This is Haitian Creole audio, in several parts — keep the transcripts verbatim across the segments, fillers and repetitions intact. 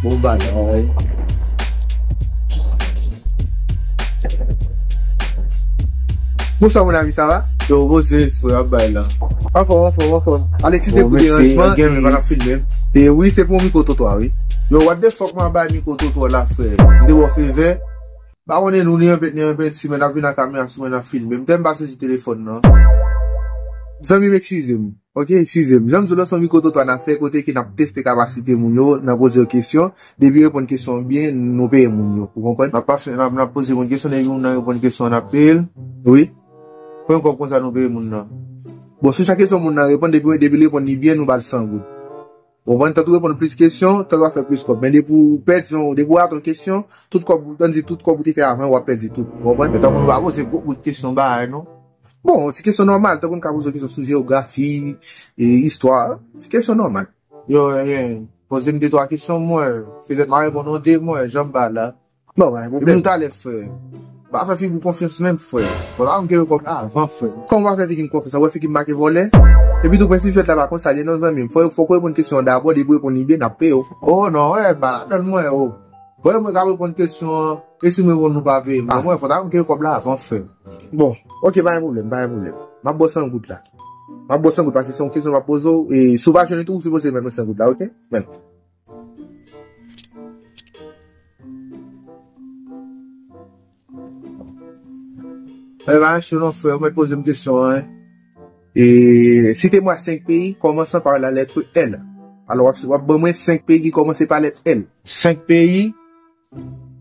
Bon bagay. Bonswa, mon ami, sa va? Yo, poze, frè, ap bay la. Anfòm, anfòm, anfòm. Ale, eskize pou deranjman. Gen, men pa nan filme. E wi, se pou mikwo twotwa, wi. Yo, what the fuck, mwen bay mikwo twotwa la, frè? M te ba w favè. Pa konnen nou ni anpèt, ni anpèt, si mwen ap vin ak kamera, si mwen ap filme. M tèlman pa sezi telefòn nan. Zanmi m, eskize m. Ok, eskize m. Jan m di w lan, se yon mikwo twotwa n ap fè kote ke n ap teste kapasite moun yo nan poze yo kesyon. Depi yo reponn kesyon an byen, nou peye moun yo. Ou konprann? N ap pase, n ap, n ap poze moun kesyon, depi moun nan reponn kesyon an, n ap peye l. Wi. Konbyen kòb konsa nou peye moun nan? Bon, sou chak kesyon moun nan reponn, depi, depi li reponn li byen, nou ba l san goud. Ou konprann? Tankou reponn plis kesyon, tankou w ap fè plis kòb. Men depi w pèdi yon, depi w rate yon kesyon, tout kòb, ann di tout kòb ou te fè avan, w ap pèdi tout. Ou konprann? Men tankou nou pa poze gwo bout kesyon bagay, non? Bon, ti kesyon nòmal, tankou n ka poze w kesyon sou jewografi, e, istwa, ti kesyon nòmal. Yo, eh, poze m de twa kesyon, mwen. Petèt m a reponn yon de, mwen, jan m ba la. Bon, pa gen pwoblèm. Epi nou talè, frè. Pa fè figi w konfyans menm, frè. Fò ta konn ke w kòb la avan, frè. Kòman w pa fè figi m konfyans? Ou wè figi m make vòlè? Epi tou, prensip jwèt la pa konsa l ye non, zanmi m. Fò, fò ke w reponn kesyon an dabò, depi w reponn li byen, n ap peye w. Oh, non, wè, m pa ladann, mwen, oh. Bon, mwen ka reponn kesyon an, e si m reponn nou pa peye m? Ah. Mwen, fò ta konn ke kòb la avan, frè. Bon, ok, pa gen pwoblèm, pa gen pwoblèm. M ap ba w san goud la. M ap ba w san goud, paske se yon kesyon m ap poze w, e si w pa jwenn li tou, ou sipoze remèt mwen san goud la, ok? Men. Mwen pa cho non, frè, ou mèt poze m kesyon an, hein. E, site mwa senk peyi kòmansan pa lalèt L. Alò, w ap, w ap ban mwen senk peyi ki kòmanse pa lèt L. Senk peyi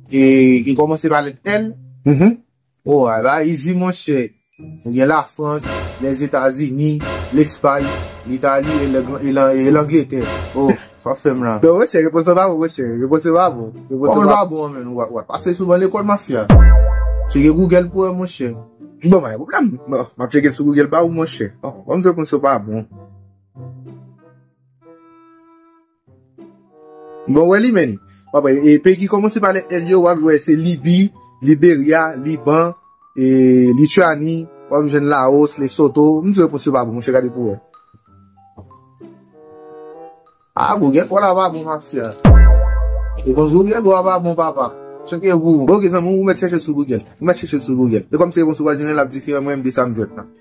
e, ki kòmanse pa lèt L? Mhm. Oh, a la, easy, monchè. Nou gen Lafrans, Lèzetazini, Lespay, Litali e Lang-, e Lan-, e Langletè. Oh, sa w ap fè m la? Non, monchè, repons lan pa bon, monchè. Repons lan pa bon. Repons lan pa bon, men, ou, ou pase sou ban lekòl, mafya. Tcheke Google pou wè, monchè. Bon, pa gen pwoblèm. Bon, m ap tcheke sou Google ba ou, monchè. Oh, kòm se konsa pa bon. Bon, wè li, men. W ap wè, e, peyi ki kòmanse pa lèt L yo, w ap wè se Libi, Liberya, Liban, e, Lityani, w ap jwenn Laos, Lesoto. M di repons yo pa bon, monchè, gade pou wè. Ah, Google pa la pa bon, mafya. Repons Google pa bon, papa. Tcheke pou ou. Bon, ok, zanmi, ou mèt chèche sou Google. Ou mèt chèche sou Google. E kòm se repons ou pa jwenn, l ap diferan, mwen, m de sa m jwenn nan.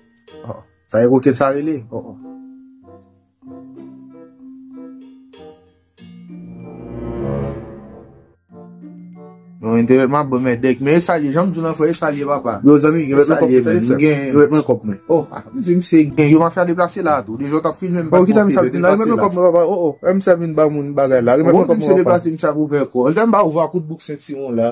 Oh, sa e koken sa rele? Oh, oh. Non, entènèt m ap bon, mèdèk. Men e sa l ye, jan m di w lan, frè, e sa l ye, papa. Yo, zanmi, yo mèt mwen kòb mwen, frè. Yo mèt mwen kòb mwen. Oh, ah, m di misye gen, yo mafya deplase la tou. Deja w t ap filme m, pa t bon, deplase la. Bon, kisa misye ap di m la? Yo mèt mwen kòb mwen, papa. Oh, oh. Misye ap vin ba moun bagay la. Yo mèt mwen kòb mwen, papa. Bon, misye deplase, misye ap ouvè kò l. Lè m ba ou va kout bouk sentiwon la.